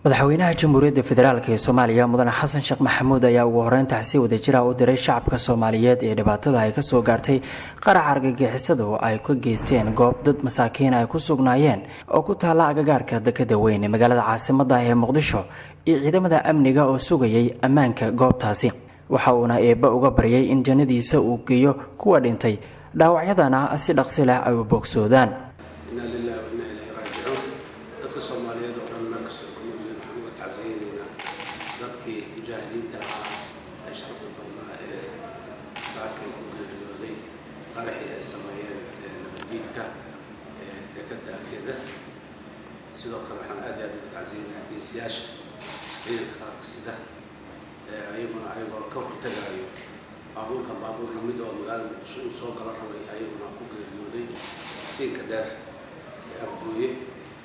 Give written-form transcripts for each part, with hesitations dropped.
Madaxweynaha Jamhuuriyadda Federaalk ee Soomaaliya, Mudane Xasan Sheekh Maxamuud, ayaa ugu horeyn tacsi wadajira u diray shacabka Soomaaliyeed ee dhibaatada ay kasoo gaartay qarax argagixisada oo ay ka geysteen goob dad masaakiin ay ku sugnaayeen oo ku taalla agagaarka dekada weyn ee magaalada caasimada ee Muqdisho iyo ciidamada amniga oo sugayay ammaanka goobtaasi. Waxa uuna Eebba uga baryay in jannadiisa uu geeyo kuwa dhintay, dhaawacyadana si dhaqsi leh ay u bogsoodaan. Inaa lilahi wa inaa ilayhi raajicuun. Dadka Soomaaliyeed oo dhan meel kasta oo ku noolyihiin waxaan uga tacsiyeynaynaa dadkii mujaahidiinta ahaa ee sharafta badnaa ee saakay ku geeriyooday qaraxii ay sameeyeen nabaddiidka ee dekadda agteeda. Sidoo kale waxaan aad iyo aad uga tacsiyeynayaa geesiyaasha ciidanka qalabka sida ee ayaguna ayagoo ka hortagaayo baabuurkan, baabuur lamid oo magaalada Muqdisho uu soo gala rabay, ayaguna ku geeriyooday siinka dheer ee Afgooye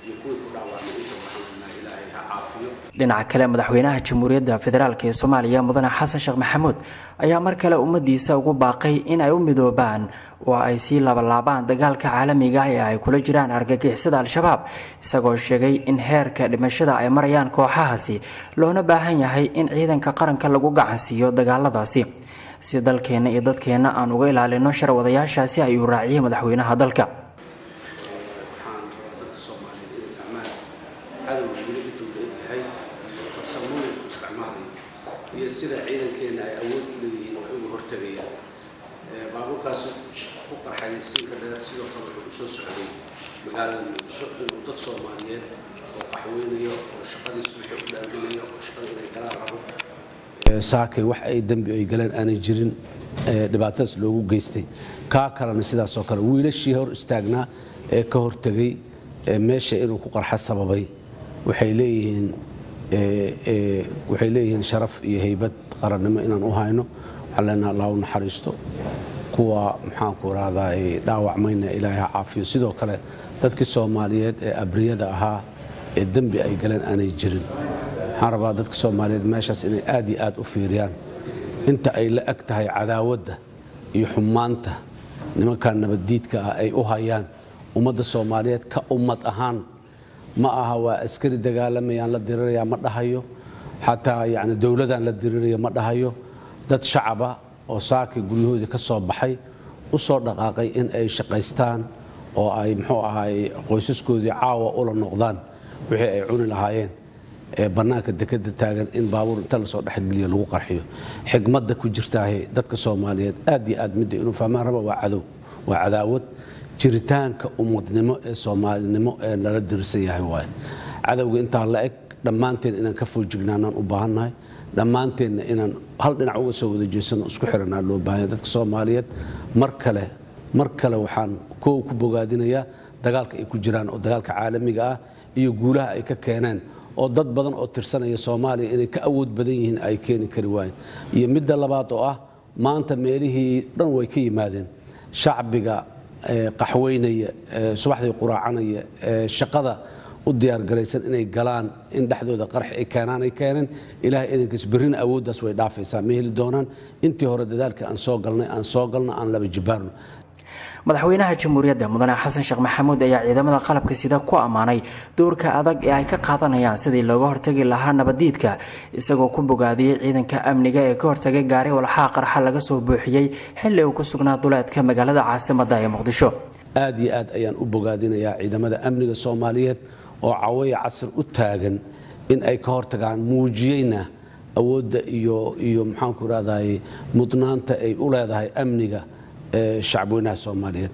iyo kuwii ku dhaawacmay inta. Waxaan leenahay Ilaahay ha caafiyo. Dhinaca kale, Madaxweynaha Jamhuuriyadda Federaalk ee Soomaaliya, Mudane Xasan Sheekh Maxamuud, ayaa mar kale ummadiisa ugu baaqay in ay u midoobaan oo ay sii labalaabaan dagaalka caalamiga ah ee ay kula jiraan argagixisada Al-Shabaab, isagoo sheegay in heerka dhimashada ay marayaan kooxahaasi loona baahan yahay in ciidanka qaranka lagu gacansiiyo dagaaladaasi si dalkeenna iyo dadkeenna aan uga ilaalino sharwadayaashaasi, ayuu raaciyay madaxweynaha dalka. Waxaan rabaa dadka Soomaaliyeed inay fahmaan cadowga weli intuu la egyahay iyo farsamooyinka uu isticmaalayo iyo sida ciidankeenna ay awood u leeyihiin oo ay uga hortegayaan. Baabuurkaas ku qarxay siinka dheer sidoo kale wuxuu usoo socday magaalada Muqdisho inuu dad Soomaaliyeed oo qaxweynayo oo shaqadii subaxii u dhaaminayo oo shaqada inay galaan rabo, saakay wax ay dembi ay galeen aanay jirin, dhibaatadaas loogu geystay. Kaa kalena sidaasoo kale wiilashii hor istaagnaa ee ka hortegay meesha inuu ku qarxo sababay waxay leeyihiin sharaf iyo haybad qarannimo inaan u hayno. Waxaan leenaha Allah u naxariisto kuwa, maxaanku rahdaa, dhaawacmayna Ilaahay ha caafiyo. Sidoo kale dadkii Soomaaliyeed ee abriyada ahaa ee dembi ay galeen aanay jirin, waxaan rabaa dadka Soomaaliyeed meeshaas inay aad iyo aad u fiiriyaan inta ay la eg tahay cadaawadda iyo xumaanta nimankan nabaddiidka ah ay u hayaan ummadda Soomaaliyeed ka ummad ahaan. Ma aha waa askari dagaalamayaan la diriraya ma dhahayo, xataa yani dowladaan la diriraya ma dhahayo. Dad shacaba oo saakay guryahoodii ka soo baxay, u soo dhaqaaqay in ay shaqaystaan oo ay, muxuu ahaay, qoysaskoodii caawa ula noqdaan wixii ay cuni lahaayeen, ee bannaanka dekada taagan in baabuur inta lasoo dhexgeliyo lagu qarxiyo, xigmadda ku jirtaahe dadka Soomaaliyeed aad iyo aad midda inuu fahmaan raba waa cadow, waa cadaawad jiritaanka ummadnimo ee Soomaalinimo ee lala dirsan yahay waaye. Cadowga intaa la eg dhammaanteen inaan ka foojignaanaan u baahannahay, dhammaanteenna inaan hal dhinac uga soo wada jeesano, isku xiranaa loo baahanya. Dadka Soomaaliyeed mar kale, mar kale waxaan koow ku bogaadinayaa dagaalka ay ku jiraan oo dagaalka caalamiga ah iyo guulaha ay ka keeneen oo dad badan oo tirsanaya Soomaaliya inay ka awood badan yihiin ay keeni kari waayeen. Iyo midda labaad oo ah maanta meelihii dhan way ka yimaadeen shacbiga qaxweynaya, subaxdii quraacanaya, shaqada u diyaargaraysan inay galaan, in dhexdooda qarax ay keenaan ay keeneen. Ilaahay idankiis berrina awooddaas way dhaafaysaa, ma heli doonaan. Intii hore dadaalka aan soo galnay aan soo galno, aan laba jibaarno. Madaxweynaha Jamhuuriyadda, Mudane Xasan Sheekh Maxamuud, ayaa ciidamada qalabka sida ku ammaanay doorka adag ee ay ka qaadanayaan sidii looga hortagi lahaa nabadiidka, isagoo ku bogaadiyey ciidanka amniga ee ka hortagay gaari walxaa qarxa laga soo buuxiyey xilli uu ku sugnaa duleedka magaalada caasimada ee Muqdisho. Aad iyo aad ayaan u bogaadinayaa ciidamada amniga Soomaaliyeed oo cawaya casir u taagan in ay ka hortagaan, muujiyeyna awoodda iyo, maxaanku rahday, mudnaanta ay u leedahay amniga shacabweynaha Soomaaliyeed.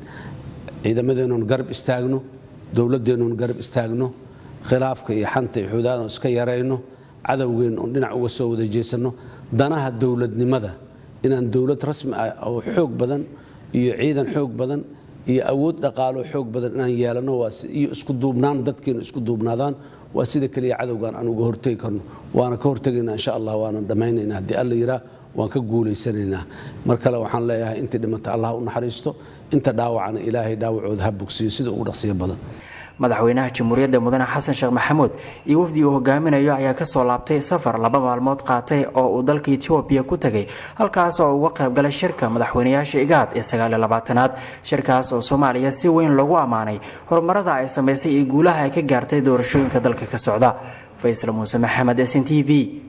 Ciidamadeennuun garab istaagno, dowladdeennuun garab istaagno, khilaafka iyo xanta iyo xudaadon iska yarayno, cadowgeenna oon dhinac uga soo wada jeesanno, danaha dowladnimada inaan dowlad rasmi ah oo xoog badan iyo ciidan xoog badan iyo awood dhaqaalo xoog badan inaan yeelano iyo isku duubnaan, dadkeenu isku duubnaadaan, waa sida keliya cadowgan aan uga hortegi karno. Waana ka hortegaynaa insha Allah, waana dhammaynaynaa haddii Alla yiraa, waan ka guulaysanaynaa. Mar kale waxaan leeyahay intii dhimata Allah u naxariisto, inta dhaawacana Ilaahay dhaawacooda ha bogsiyo sida ugu dhaqsiyo badan. Madaxweynaha Jamhuuriyadda, Mudane Xasan Sheekh Maxamuud, iyo wafdi uu hogaaminayo ayaa kasoo laabtay safar 2 maalmood qaatay oo uu dalka Etoobiya ku tegay, halkaas oo uga qaybgalay shirka madaxweynayaasha IGAD ee 29aad, shirkaas oo Soomaaliya si weyn loogu ammaanay horumarada ay samaysay iyo guulaha ay ka gaartay doorashooyinka dalka ka socda. Faysal Muuse Maxamed, s n t v.